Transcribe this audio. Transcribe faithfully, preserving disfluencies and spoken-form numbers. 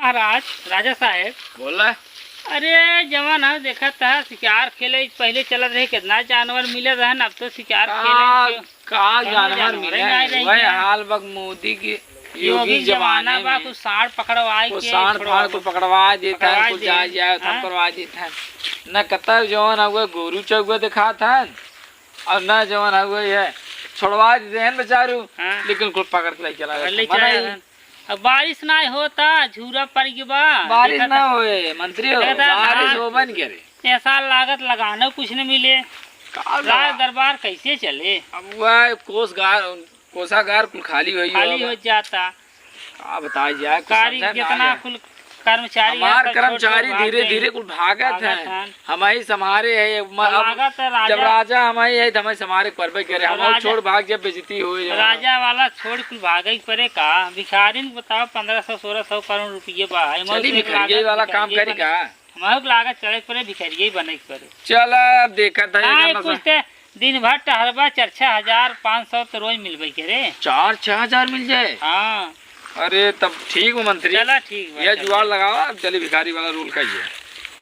महाराज, राजा साहेब। बोला। अरे, जवन है, देखत है, शिकार खेले पहिले चलत रहे, कितना जानवर मिलत रहन, अब तो शिकार का, खेले के का जानवर मिले? वही हाल बा मोदी के, योगी योगी जमाना जमाना बा, में। कुछ साँड़ पकड़वाए के, कुछ साँड़ फाड़ को पकड़वा देत है, कुछ जाए, जाए, हाँ। पकड़वा देत है। न कतर जवन है, वो गोरू चौगो दिखात है, और न जवन है, वो ये छोड़वा देत है बेचारू, हाँ। लेकिन कुल पकड़ के ले चला जात है। अब बारिश नाहीं होता, झूरा पड़ गया बा। बारिश ना होए, मंत्री हो, बारिश होबे न करे। ए साल लागत लगानो कुछ न मिले। का राज दरबार कैसे चले? अब वह कोस गार, कोसागार कुल खाली होई खाली हो जाता। का बताई जाए, कुछ समझे ना आवे। कुल कर्मचारी हमार कर्मचारी धीरे धीरे कुल भागत हैं। हम ही संभारे है, म-, अब लागत है जब राजा हम ही है, तो हम ही संभारे के परबे करे। हम छोड़ भाग जब बेइज्जती होए जब। राजा वाला छोड़ कुल भागे के परे का? भिखारिन के बताओ, पन्द्रह सौ, सोलह सौ करोड़ रुपये बा। चली, भिखारिये वाला काम करी का? हमहू के लागत चले के परे, भिखारिये बने के परे। चला, अब देखत है, नाहीं, कुछ ते दिन भर टहरबा, चार छह हजार, पाँच सौ तो रोज मिलबे करे। चार छह हजार मिल जाए? हाँ। अरे, तब ठीक बा मंत्री। चला, ठीक बा, यह जुगाड़ लगावा, अब चली भिखारी वाला रोल करिए।